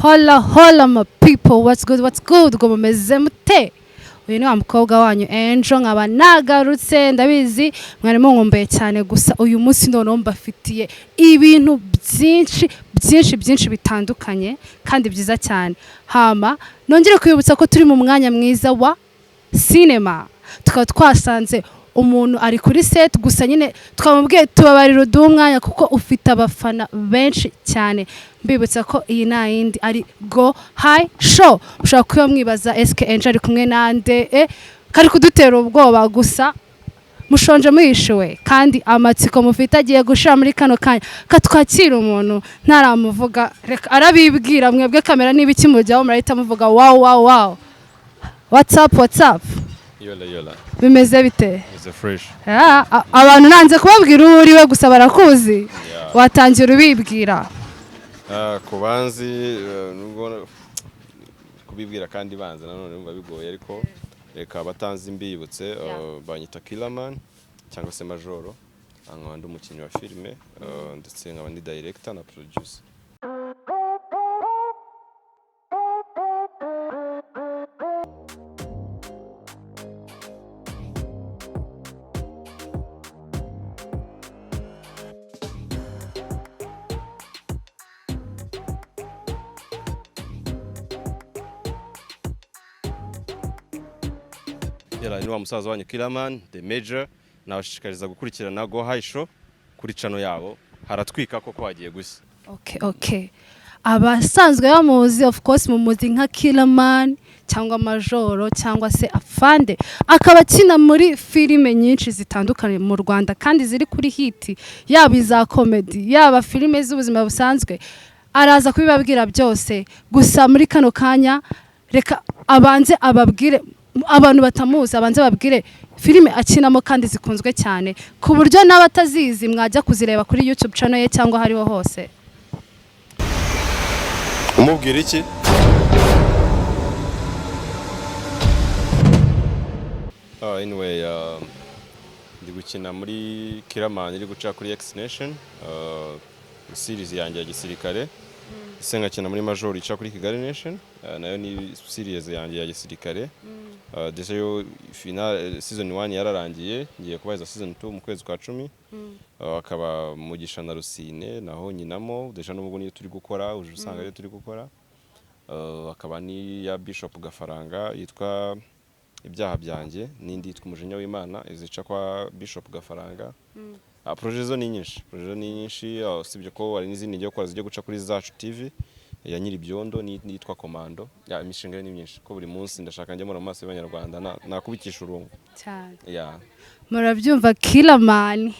Hola hola my people, what's good, what's good? Ngo mumeze mute? Uyu ni wa mukobwa wanyu Angel, nkaba nagarutse. Ndabizi mwari munkumbuye cyane, gusa uyu munsi noneho mbafitiye ibintu byinshi byinshi byinshi bitandukanye kandi byiza cyane. Hama nongere kwibutsa ko turi mu mwanya mwiza wa sinema, tukaba twasanze umuntu ari kuri set, gusa nyine twamubwiye tubabarira uduhe umwanya kuko ufite abafana benshi cyane. Mbibutsa ko iyi nta yindi ari Go High Show. Mushobora kuba mwibaza: "Eske Angel ari kumwe nande?" Kari kudutera ubwoba, gusa mushonje muhishiwe kandi amatsiko mufite agiye gushira muri kano kanya. Katwakira umuntu ntaramuvuga, reka arabibwira. Mwebwe kamera niba ikimujyaho murahita muvuga "wow wow wow". What's up, what's up? Yola yola. Bimeze bite? It's a fresh. Ah, abantu nanze kubabwira uwo uriwe, gusa barakuzi. Watangira ubibwira. Ku banzi, nubwo kubibwira kandi banze nanone numva bigoye, ariko reka abatanzi mbibutse, banyita Killaman cyangwa se Majoro, nkaba ndi umukinnyi wa filime, ndetse nkaba ndi director na producer. Yara ni wa musaza wanyu Killaman the Major, nabashishikariza gukurikirana Go High Show kuri channel yabo, haratwika koko, hagiye gushya. Okay, abasanzwe bamuzi, of course mumuzi nka Killaman cyangwa Majoro cyangwa se Afande, akaba akina muri filime nyinshi zitandukanye mu Rwanda kandi ziri kuri hit, yaba iza comedy, yaba filime z'ubuzima busanzwe. Araza kubibabwira byose, gusa muri kano kanya reka abanze ababwire, abantu batamuzi, abanze babwire filime akinamo kandi zikunzwe cyane, ku buryo n'abatazizi mwajya kuzireba kuri YouTube channel ye cyangwa aho ariho hose. Umubwira iki? Anyway, ndi gukina muri Killaman iri guca kuri X Nation, series yanjye ya gisirikare, ese nkakina muri Major ica kuri Kigali Nation, nayo ni series yanjye ya gisirikare. Ndetse yo final season 1 yararangiye, ngiye kubaheza season 2 mu kwezi kwa 10. Akaba Mugisha na Rusine naho nyinamo, déjà n'ubwo niyo turi gukora, uje usanga ariyo turi gukora. Akaba ni ya Bishop Gafaranga yitwa Ibyaha Byanjye, n'indi yitwa Umujinya w'Imana, izica kwa Bishop Gafaranga. Projet zo ni nyinshi, projet ni nyinshi, usibye ko hari n'izindi ngiye gukora zijya guca kuri Zacu TV ya Nyiribyondo n'iyitwa Komando. Ya imishinga ni myinshi, ko buri munsi ndashaka njye mu maso y'Abanyarwanda nakubikisha urungu. Cyane. Ya. Murabyumva, Killaman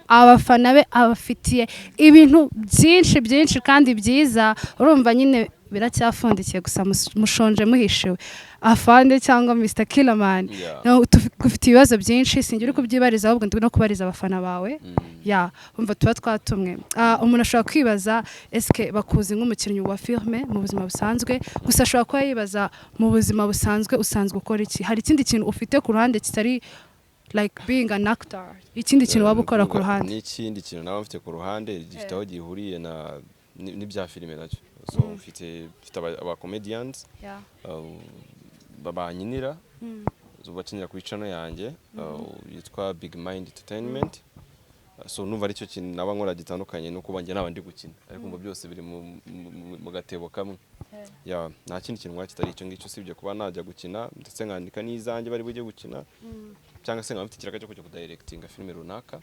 abafana be abafitiye ibintu byinshi byinshi kandi byiza. Urumva nyine biracyapfundikiye, gusa mushonje muhishiwe, Afande cyangwa Mr Killaman. Yeah. No, ufite ibibazo byinshi, sinjye uri kubyibariza, ahubwo ndi no kubariza abafana bawe. Ya, umva, tuba twatumwe. Umuntu ashobora kwibaza: eske bakuzi nk'umukinnyi wa filme mu buzima busanzwe? Gusa ashobora kuba yibaza: mu buzima busanzwe usanzwe ukora iki? Hari ikindi kintu ufite ku ruhande kitari like being an actor, ikindi kintu waba ukora ku ruhande? N'ikindi kintu naba mfite ku ruhande gifite aho gihuriye na n'ibya filime nacyo. So mfite aba comedians banyinira, bakinira kuri channel yanjye yitwa Big Mind Entertainment. So numva aricyo kintu naba nkora gitandukanye no kuba njye naba ndi gukina, ariko ngo byose biri mu gatebo kamwe. Ya, nta kindi kintu nkora kitari icyo ngicyo, usibye kuba najya gukina ndetse nkandika n'izanjye bari bujye gukina, cyangwa se nkaba mfite ikiraka cyo kujya kudirectinga filime runaka.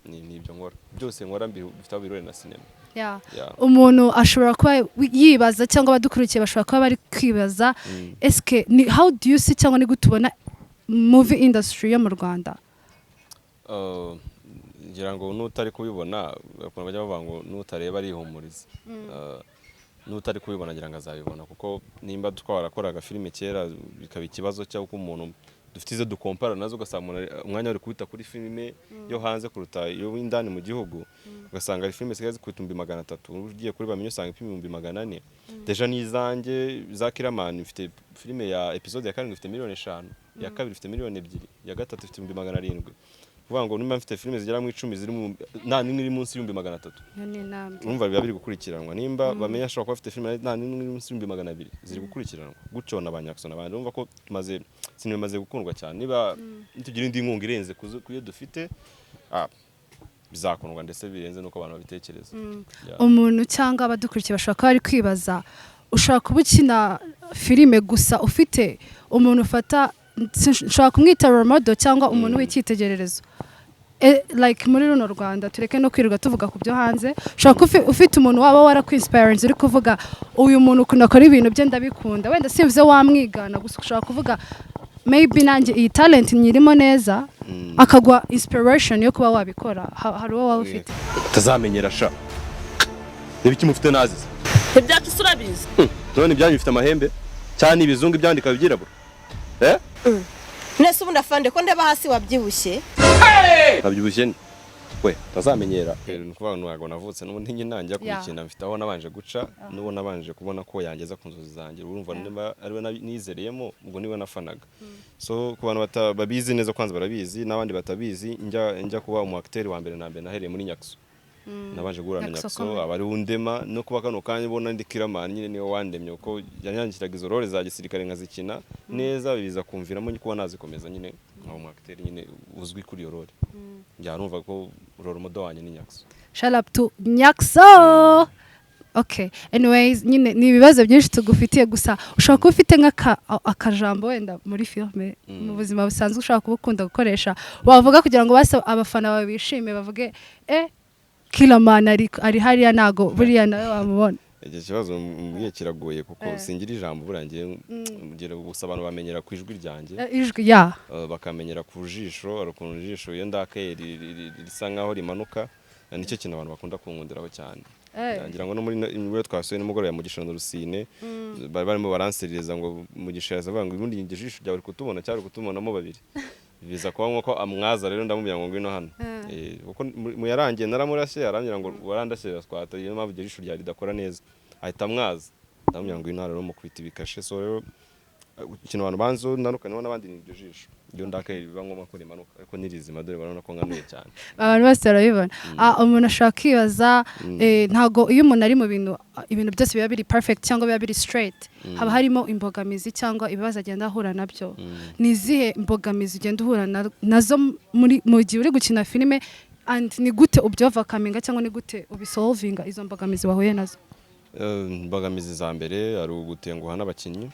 Ni ibyo nkora byose, nkora bifite aho bihuriye na sinema. Yeah. Umuntu ashobora kuba yibaza, cyangwa abadukurikiye bashobora kuba bari kwibaza: eske ni how do you see, cyangwa ni gute ubona movie industry yo mu Rwanda? Ngira ngo n'utari kubibona, ukuntu bajya bavuga ngo n'utareba arihumuriza. N'utari kubibona ngira ngo azabibona, kuko nimba twarakoraga filime kera bikaba ikibazo cy'uko umuntu dufite izo dukompara nazo, ugasanga umuntu umwanya uri kuwita kuri filime yo hanze kuruta iyo w'indani mu gihugu, ugasanga hari filime zisigaye zikubita 300,000, ugiye kuri Bamenye usanga ipima 400,000. Déjà n'izanjye za Killaman, mfite filime ya episode ya karindwi ifite miliyoni 5, iya kabiri ifite miliyoni 2, iya gatatu ifite 700,000. Kuvuga ngo nimba mfite filime zigera mu 10 ziri mu nta n'imwe iri munsi y'300,000. Iyo ni intambwe. Urumva biba biri gukurikiranwa. Nimba bamenya ashobora kuba afite filime nta n'imwe iri munsi y'200,000, ziri gukurikiranwa gutyo na ba Nyaxo n'abandi. Urumva ko tumaze, sinema imaze gukundwa cyane. Niba nitugira indi nkunga irenze kuyo dufite, bizakundwa ndetse birenze n'uko abantu babitekereza. Yeah. Umuntu cyangwa abadukurikiye bashobora kuba bari kwibaza, ushobora kuba ukina filime gusa ufite umuntu ufata, nshobora kumwita role model cyangwa umuntu w'icyitegererezo. Like muri runo Rwanda, tureke no kwirirwa tuvuga ku byo hanze, ushobora kuba ufite umuntu waba warakwinspirinze, uri kuvuga uyu muntu ukuntu akora ibintu bye ndabikunda. Wenda simvuze wamwigana, gusa ushobora kuvuga maybe nanjye iyi talent nyirimo neza, akagwa inspiration yo kuba wabikora. Hari uwo waba ufite? Utazamenyera sha, n'ibiki mufite nazize. Ibyacu se urabizi? None ibyanyu bifite amahembe cyane, ibizungu ibyandika byirabura, eh. Nese ubundi afande, ko ndeba hasi wabyibushye? Nabyibushye ni we utazamenyera. Ni ukuvuga ngo ntabwo navutse n'ubundi nyine njya kubikina, mfite aho nabanje guca n'uwo nabanje kubona ko yangeza ku nzozi zanjye. Urumva niba ariwe nizereyemo, ubwo niwe nafanaga. So ku bantu babizi neza kwanza barabizi, n'abandi batabizi, njya kuba umu acteur wa mbere na mbere nahereye muri Nyaxo. Nabanje guhura na Nyaxo Nyaxo comedy. aba ari undema no kuba kano kanya ubona ndi Killaman nyine niwe wandemye, kuko yanyandikiraga izo role za gisirikare nkazikina neza, biza kumviramo kuba nazikomeza nyine nkaba umu acteur nyine uzwi kuri iyo role. Njya numva ko role model wanjye ni Nyaxo. Shout out to Nyaxo. Okay, anyways, nyine ni ibibazo byinshi tugufitiye, gusa ushobora kuba ufite nk'aka akajambo wenda muri filme, mu buzima busanzwe ushobora kuba ukunda gukoresha, wavuga kugira ngo base abafana bawe bishime, bavuge Killaman ari hariya, ntago buriya nawe wamubona. Icyo kibazo mbwiye kiragoye kuko singira ijambo. Buriya ngiye ngira gusa abantu bamenyera ku ijwi ryanjye. Ijwi ya Bakamenyera ku jisho. Hari ukuntu ijisho iyo ndakaye risa nkaho rimanuka. Nicyo kintu abantu bakunda kunkundiraho cyane. Ngira ngo no muri muri twasuye nimugoroba ya Mugisha na Rusine, bari barimo baranserereza ngo Mugisha yaza avuga ngo ubundi iryo jisho ryawe uri kutubona cyangwa uri kutubonamo babiri, biza kuba nkuko amwaza. Rero ndamubwira ngo ngwino hano. Kuko mu yarangiye naramurashye, arambwira ngo warandashye twata, niyo mpamvu iryo jisho ryawe ridakora neza, ahita amwaza. Ndamubwira ngo ngwino hano, rero mukubita ibikashe. So rero ikintu abantu banzo ntandukaniyeho n'abandi ni iryo jisho. Iyo ndakaye biba ngombwa ko rimanuka, ariko ni rizima, dore barabona ko nkanuye cyane. Abantu bose barabibona. Umuntu ashobora kwibaza, ntago iyo umuntu ari mu bintu, ibintu byose biba biri perfect cyangwa biba biri straight, haba harimo imbogamizi cyangwa ibibazo agenda ahura nabyo. Ni izihe mbogamizi ugenda uhura nazo muri mu gihe uri gukina filime, and ni gute ubyovercominga cyangwa ni gute ubisolvinga izo mbogamizi wahuye nazo? Imbogamizi za mbere ari ugutenguha n'abakinnyi.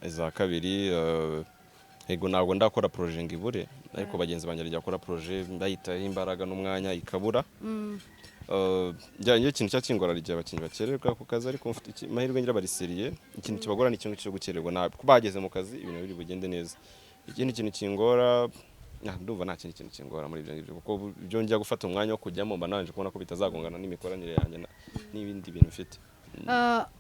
Iza kabiri, yego ntabwo ndakora projet ngo ibure, ariko bagenzi banjye bajya gukora projet bayitaho imbaraga n'umwanya ikabura. Njya ikintu cya kingora igihe abakinnyi bakererwa ku kazi, ariko mfite amahirwe ngira bari sérieux. Ikintu kibagora ni ikintu cyo gukererwa, ntabwo bageze mu kazi ibintu biri bugende neza. Ikindi kintu kingora, ndumva nta kindi kintu kingora muri ibyo ngibyo, kuko ibyo njya gufata umwanya wo kujyamo mba nabanje kubona ko bitazagongana n'imikoranire yanjye n'ibindi bintu mfite.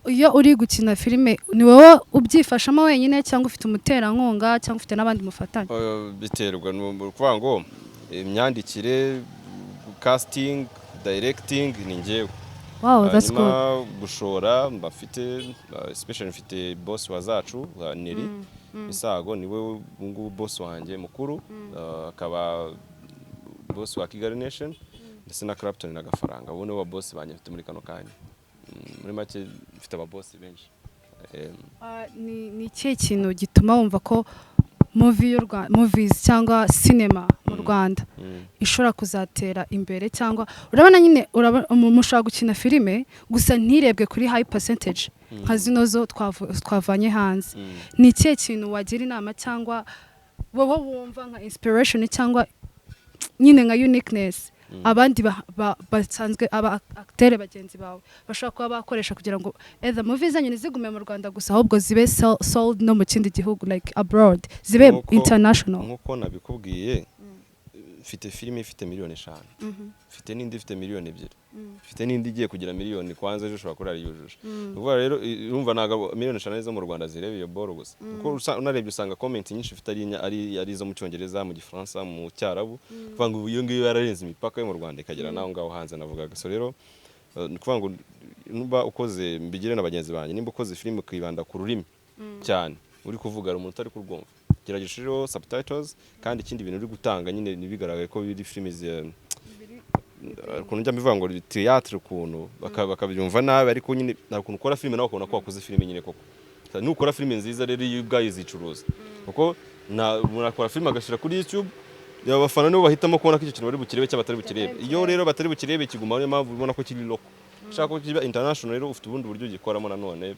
Iyo uri gukina filime ni wowe ubyifashamo wenyine cyangwa ufite umuterankunga cyangwa ufite n'abandi mufatanya? Biterwa, ni ukuvuga ngo imyandikire, casting, directing ni njyewe. Wow, that's good. Hanyuma gushora mba mfite, especially mfite boss wa zacu, Nelly Misago, niwe ubu ngubu boss wanjye mukuru, akaba boss wa Kigali Nation ndetse na Clapton na Gafaranga. Ubu nibo boss banjye mfite muri kano kanya. Muri make mfite aba boss benshi. Ni ikihe kintu gituma wumva ko movie y'u Rwanda, movies cyangwa cinema mu Rwanda ishobora kuzatera imbere? Cyangwa urabona nyine umuntu ushobora gukina filime gusa ntirebwe kuri high percentage nka zino zo twavanye hanze. Ni ikihe kintu wagira inama cyangwa wowe wumva nka inspiration cyangwa nyine nka uniqueness abandi basanzwe aba acteur bagenzi bawe bashobora kuba bakoresha kugira ngo either movies zanyu ntizigume mu Rwanda gusa, ahubwo zibe sold no mu kindi gihugu, like abroad, zibe international? Nk'uko nabikubwiye, mfite filime ifite 5 miliyoni, mfite n'indi ifite 2 miliyoni, mfite n'indi igiye kugira miliyoni, kwanza ejo ushobora kurara yujuje. Ni ukuvuga rero urumva ntabwo 5 miliyoni zo mu Rwanda zireba iyo boro gusa, kuko unarebye usanga comment nyinshi ifite ari izo mu Cyongereza, mu Gifaransa, mu Cyarabu. Kuvuga ngo iyo ngiyo yararenze imipaka yo mu Rwanda ikagera n'aho ngaho hanze navugaga. So rero ni ukuvuga ngo nimba ukoze, mbigire na bagenzi banjye, nimba ukoze filime ukibanda ku rurimi cyane uri kuvuga, hari umuntu utari kurwumva. Gerageza ushireho subtitles, kandi ikindi bintu uri gutanga nyine ntibigaragare ko biri filime ukuntu njya mbivuga ngo théâtre, ukuntu bakabyumva nabi. Ariko nyine nta kuntu ukora filime nawe ukabona ko wakoze filime nyine koko. Nukora filime nziza rero, iyo ubwayo izicuruza, kuko nta umuntu akora filime agashyira kuri YouTube, abafana nibo bahitamo kubona ko icyo kintu bari bukirebe cyangwa batari bukirebe. Iyo rero batari bukirebe, kiguma. Niyo mpamvu ubona ko kiri local. Ushaka ko kiba international rero, ufite ubundi buryo ugikoramo. Nanone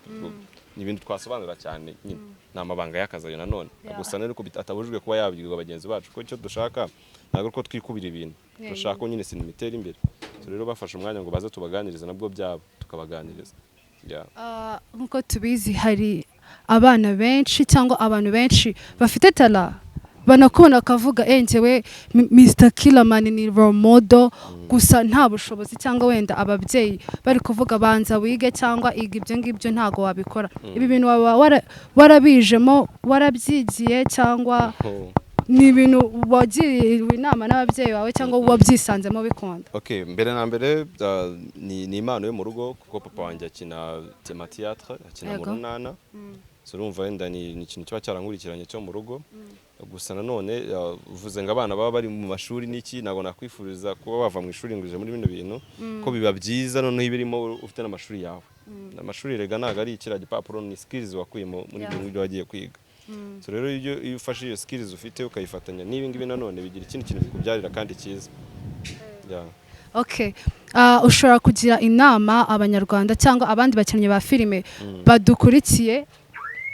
ni ibintu twasobanura cyane nyine, ni amabanga y'akazi ayo nanone. Gusa rero ko atabujijwe kuba yabwirwa bagenzi bacu, ko icyo dushaka ntabwo ari ko twikubira ibintu, turashaka ko nyine sinema itera imbere. So rero bafashe umwanya ngo baze tubaganirize, nabwo byabo tukabaganiriza. Yeah. Nk'uko tubizi, hari abana benshi cyangwa abantu benshi bafite talent, banakubona bakavuga: "Eh, njyewe Mr Killaman ni role model." Gusa nta bushobozi, cyangwa wenda ababyeyi bari kuvuga: "Banza wige," cyangwa "Iga ibyo ngibyo, ntago wabikora." Ibi bintu waba warabijemo, warabyigiye, cyangwa Oh. ni ibintu wagiriwe inama n'ababyeyi bawe, cyangwa wabyisanzemo bikunda? Okay, mbere na mbere ni impano yo mu rugo, kuko papa wanjye akina tema théâtre, akina mu Runana. So urumva wenda ni ikintu kiba cyarankurikiranye cyo mu rugo. Gusa nanone uvuze ngo abana baba bari mu mashuri n'iki, ntabwo nakwifuriza kuba bava mu ishuri ngo uje muri bino bintu, ko biba byiza noneho ibirimo ufite n'amashuri yawe. Amashuri rega ntabwo ari ikiriya gipapuro, ni skills wakuye muri ibyo ngibyo wagiye kwiga. So rero iyo ufashe iyo skills ufite ukayifatanya n'ibi ngibi, nanone bigira ikindi kintu bikubyarira kandi cyiza. Yeah. Okay. Ushobora kugira inama abanyarwanda cyangwa abandi bakinnyi ba filime badukurikiye,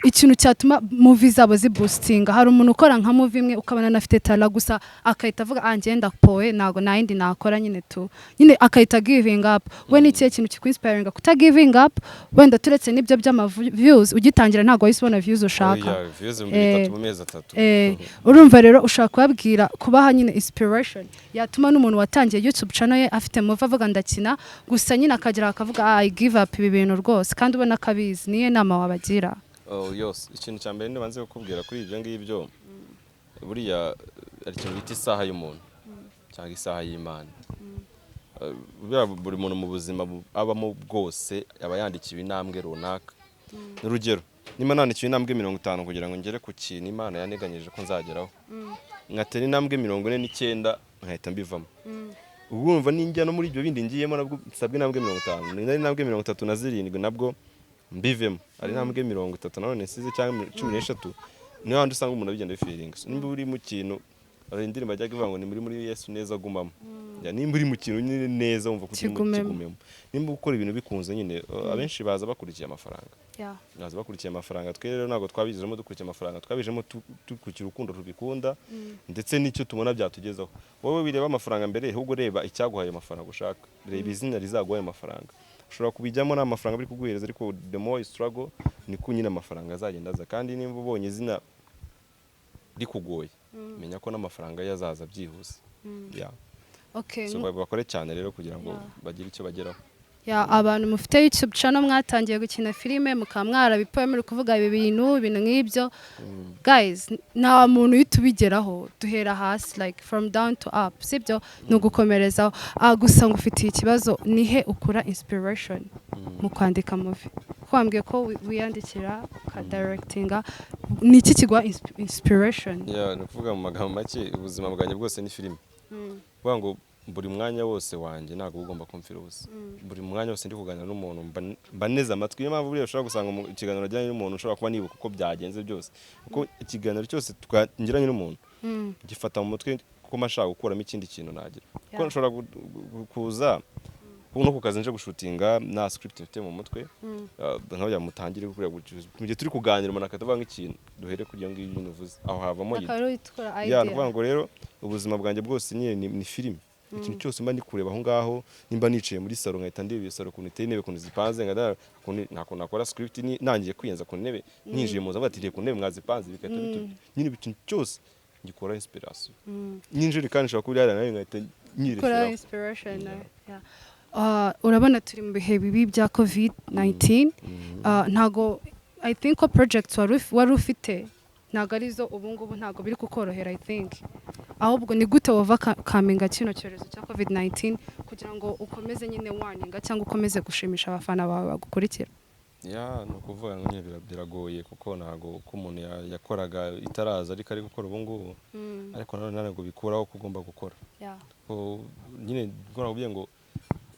ikintu cyatuma movie zabo ziboostinga? Hari umuntu ukora nka movie imwe, ukabona anafite talent, gusa akahita avuga: "Ah, ngenda powe, ntago nta yindi nakora nyine tu," nyine akahita giving up. We ni ikihe kintu kikwinspiringa kuta giving up? Wenda turetse n'ibyo by'ama views, ugitangira ntabwo wahise ubona views ushaka. Oya, views 3000 mu mezi 3. Urumva rero ushobora kubabwira, kubaha nyine inspiration yatuma n'umuntu watangiye YouTube channel ye afite movie, avuga ndakina gusa, nyine akagera akavuga: "Ah, I give up ibi bintu rwose," kandi ubona akabizi. Niyo nama wabagira? Oh, yose, ikintu cya mbere nibanze kukubwira kuri ibyo ngibyo, buriya hari ikintu bita isaha y'umuntu cyangwa isaha y'Imana. Buriya buri muntu mu buzima abamo bwose aba yandikiwe intambwe runaka. Urugero, niba nandikiwe intambwe 50 kugira ngo ngere ku kintu Imana yanteganyije ko nzageraho, nkatera intambwe 49 nkahita mbivamo, ubwo urumva ninjya no muri ibyo bindi ngiyemo, nabwo nsabwa intambwe 50, ni intambwe 37 nabwo mbivemo, ari intambwe 30 nanone nsize cyangwa 13, niyo handi usanga umuntu abigenda bifeelinga. So, nimba uri mu kintu, hari indirimbo ajyaga ivuga ngo ni muri Yesu neza gumamo. Ya, nimba uri mu kintu nyine neza, wumva ko urimo, Kigumemo. kigumemo. Nimba ukora ibintu bikunze nyine, abenshi baza bakurikiye amafaranga, baza bakurikiye amafaranga. Twe rero ntabwo twabizemo dukurikiye amafaranga, twabijemo dukurikira urukundo tubikunda ndetse n'icyo tubona byatugezaho. Wowe wireba amafaranga mbere, ahubwo reba icyaguhaye amafaranga ushaka, reba izina rizaguha ayo mafaranga. Ushobora kubijyamo nta mafaranga biri kuguhereza, ariko the more you struggle niko nyine amafaranga azagenda aza. Kandi nimba ubonye izina rikugoye, menya ko n'amafaranga ye azaza byihuse. Yeah. Okay. So bakore cyane rero kugira ngo bagire icyo bageraho. Ya, abantu mufite YouTube channel, mwatangiye gukina filime, mukaba mwarabipoye, muri kuvuga ibi bintu, ibintu nk'ibyo, guys, nta muntu uhita ubigeraho. Duhera hasi, like from down to up, sibyo? Ni ugukomerezaho. Gusa ngufitiye ikibazo: nihe ukura inspiration mu kwandika movie? Ko wambwiye ko wiyandikira, ukadirectinga, ni iki kiguha inspiration? Yeah, ni ukuvuga mu magambo make, ubuzima bwanjye bwose ni filime. Kuvuga ngo buri mwanya wose wanjye ntabwo uba ugomba kumvira ubusa. Buri mwanya wose ndi kuganira n'umuntu mba neze amatwi. Niyo mpamvu buriya ushobora gusanga mu ikiganiro najyanye n'umuntu ushobora kuba nibuka uko byagenze byose, kuko ikiganiro cyose twagiranye n'umuntu gifata mu mutwe, kuko mba nshaka gukuramo ikindi kintu nagira, kuko nshobora kuza no ku kazi nje gushootinga nta script mfite mu mutwe, nkabya mutangire kuriya mu gihe turi kuganira, umuntu akatavuga nk'ikintu, duhere kuri iyo ngiyo nyine uvuze, aho havamo Akaba ariwe witwara ya idea. Ni ukuvuga ngo rero ubuzima bwanjye bwose nyine ni filime. Ikintu cyose mba ndi kureba aho ngaho, nimba nicaye muri salo nkahita ndeba iyo salo ukuntu iteye, intebe ukuntu zipanze, nta kuntu nakora script nangiye kwiyenza ku ntebe, ninjiye mu nzu mvuga ati: "Reba ku ntebe mwazipanze," bigahita nyine ikintu cyose ngikora inspiration. N'injerekani nshobora kuba iri hariya nayo nkahita Kora nyireferaho. inspiration nayo, yeah. Urabona turi mu bihe bibi bya COVID-19. Ntago I think ko projects wari ufite ntago arizo ubu ngubu, ntago biri kukorohera, I think. Ahubwo ni gute wova kaminga kino cyorezo cya COVID-19 kugira ngo ukomeze nyine waninga cyangwa ukomeze gushimisha abafana bawe bagukurikira? Yeah, ni ukuvuga ngo nyine biragoye kuko ntabwo uko umuntu yakoraga itaraza ariko ari gukora ubu ngubu, ariko nanone ntabwo bikuraho ko ugomba gukora. Ko nyine nakubwiye ngo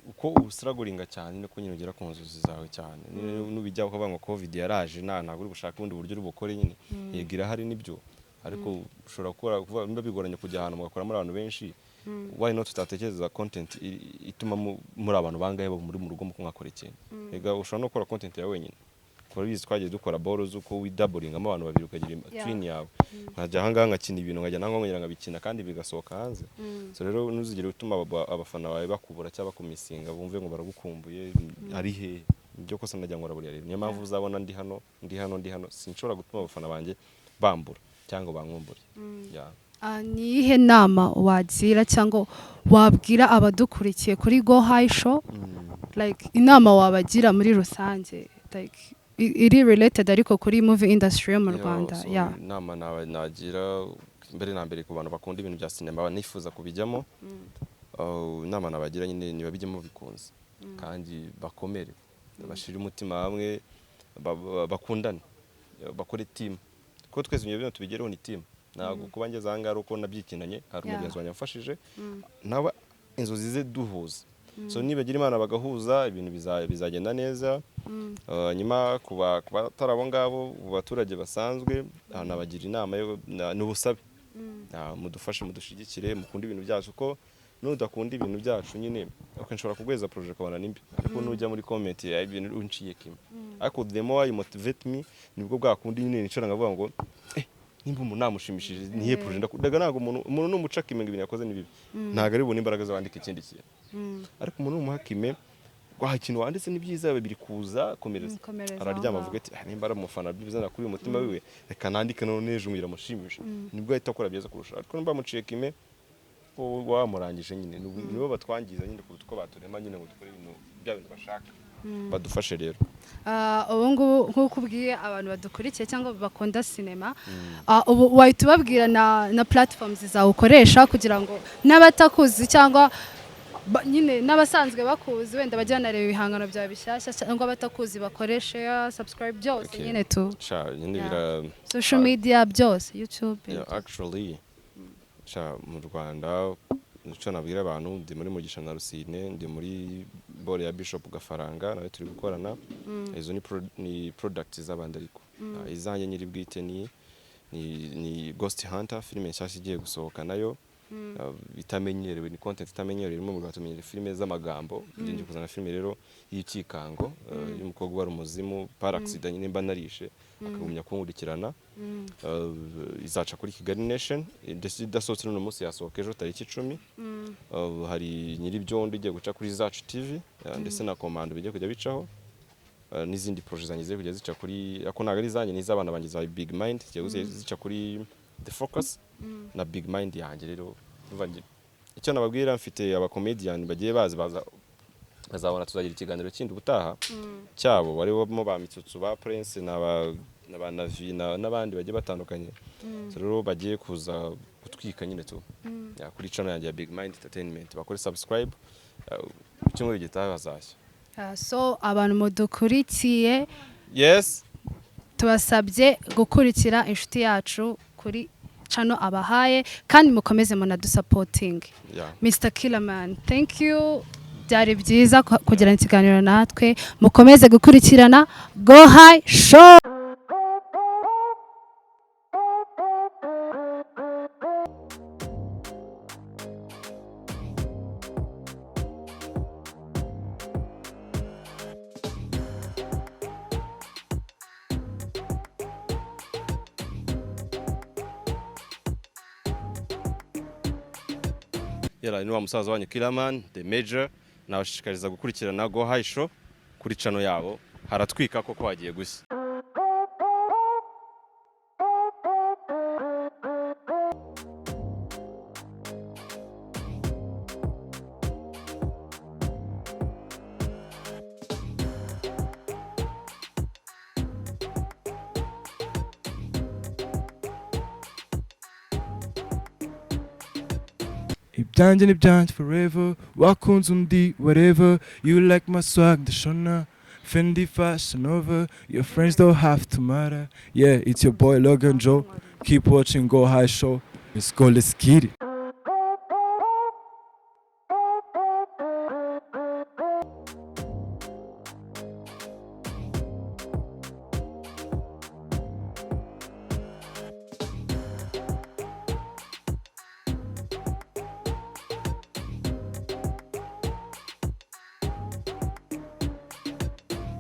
uko ustrugglinga cyane niko nyine ugera ku nzozi zawe cyane. Nyine nubijya ukavuga ngo COVID yaraje, ntabwo uri gushaka ubundi buryo uri bukore nyine. Yego, irahari nibyo, ariko ushobora gukora, kuvuga niba bigoranye kujya ahantu mugakora muri abantu benshi, why not tutatekereza content ituma muri abantu bangahe muri mu rugo mwakora ikintu? Ega ushobora no gukora content yawe wenyine. Turabizi, twagiye dukora boro z'uko widoublinga-mo abantu babiri, ukagira twin yawe, nkajya ahangaha nkakina ibintu, nkajya naho nkongera nkabikina kandi bigasohoka hanze. So rero ntuzigere utuma abafana bawe bakubura cyangwa bakumissinga, bumve ngo baragukumbuye, ari hehe. Nibyo kosa najya nkora buriya. Rero niyo mpamvu uzabona ndi hano, ndi hano, ndi hano. Sinshobora gutuma abafana banjye bambura cyangwa bankumbure. Yeah. Ah, ni iyihe nama wagira cyangwa wabwira abadukurikiye kuri Go High Show, like inama wabagira muri rusange, like iri related ariko kuri movie industry yo mu Yo, Rwanda? so inama nagira mbere na mbere ku bantu bakunda ibintu bya sinema banifuza kubijyamo, inama nabagira nyine, nibabijyemo bikunze kandi bakomere, bashire umutima hamwe, bakundane, bakore team, kuko twese ibyo bintu tubigereho ni team. Ntabwo kuba ngeze aha ngaha ari uko nabyikinanye, hari umugenzi wanjye wamfashije nawe inzozi ze duhuza. So nibagira Imana bagahuza, ibintu bizagenda neza. Nyuma ku batari abo ngabo, ku baturage basanzwe, nabagira inama n'ubusabe. Mudufashe, mudushigikire, mukunde ibintu byacu, ko nudakunda ibintu byacu nyine, okay, nshobora kuguheza projet ukabona nimbi, ariko nujya muri comment ya ibintu unciye kimwe, ariko the more you motivate me, nibwo bwakundi nyine nicara nkavuga ngo nimba umuntu namushimishije, nihe projet ndaga. Ntabwo umuntu numuca kime ngo ibintu yakoze ni bibi, ntabwo ari bubone imbaraga zo wandika ikindi kintu, ariko umuntu numuha kime wa ikintu wanditse ni byiza, biri kuza, komereza. Komereza aho Araryama ngaho. avuga ati: "Ah, nimba ari umufana byiza kuri uyu mutima wiwe, reka nandike none ejo biramushimisha," nibwo ahita akora byiza kurusha. Ariko nimba bamuciye kime, wowe wamurangije nyine. Nibo batwangiza nyine kuruta uko baturema nyine ngo dukore ibintu bya bintu bashaka. Badufashe rero. Ah, ubu ngubu nk'uko ubwiye abantu badukurikiye cyangwa bakunda sinema, ubu wahita ubabwira na platforms zawe ukoresha kugira ngo n'abatakuzi cyangwa nyine n'abasanzwe bakuzi wenda bajya banareba ibihangano byawe bishyashya, cyangwa abatakuzi bakoreshe subscribe byose. Okay. Nyine tu Sha nyine bira social media byose, YouTube. Yeah, actually, sha mu Rwanda icyo nabwira abantu, ndi muri Mugisha na Rusine, ndi muri bore ya Bishop Gafaranga, nawe turi gukorana. Izo ni products z'abandi, ariko izanjye nyiri bwite ni Ghost Hunter, filime nshyashya igiye gusohoka nayo itamenyerewe, ni content itamenyerewe irimo mu Rwanda. Tumenyere filime z'amagambo, ngiye kuzana filime rero y'ikikango, y'umukobwa wari umuzimu par accident nyine mba narishe akagumya kunkurikirana. Izaca kuri Kigali Nation, ndetse idasohotse n'uno munsi yasohoka ejo tariki 10. Hari Nyiribyondo igiye guca kuri Zacu TV, ndetse na Commando bigiye kujya bicaho. N'izindi projet zanjye ziri kujya zica kuri, ako ntabwo ari izanjye, ni iz'abana banjye za Big Mind, zigiye zica kuri The Focus na Big Mind yanjye. Rero ndumva icyo nababwira, mfite abacomedian bagiye bazi baza bazabona, tuzagira ikiganiro kindi ubutaha cyabo, barimo ba Mitsutsu, ba Prince na ba Navi n'abandi bagiye batandukanye. So rero bagiye kuza gutwika nyine tu. Yeah, kuri channel yanjye ya Big Mind Entertainment bakore subscribe, icyumweru gitaha bazashya. Ah, so abantu mudukurikiye, Yes. tubasabye gukurikira inshuti yacu kuri channel abahaye, kandi mukomeze munadusupporting. Mr Killerman, thank you, byari byiza kugirana ikiganiro natwe. Mukomeze gukurikirana Go High Show. Yara ni wa musaza wanyu Killerman the Major, nabashishikariza gukurikirana Go High Show kuri channel yabo, haratwika koko hagiye gushya. Ibyanjye ni ibyanjye forever, wakunze undi whatever, you like my swag ndashona. Fendi, Fashion Nova. Your friends don't have to matter. Yeah, it's your boy Logan Joe. Keep watching Go High Show. Let's go, let's get it.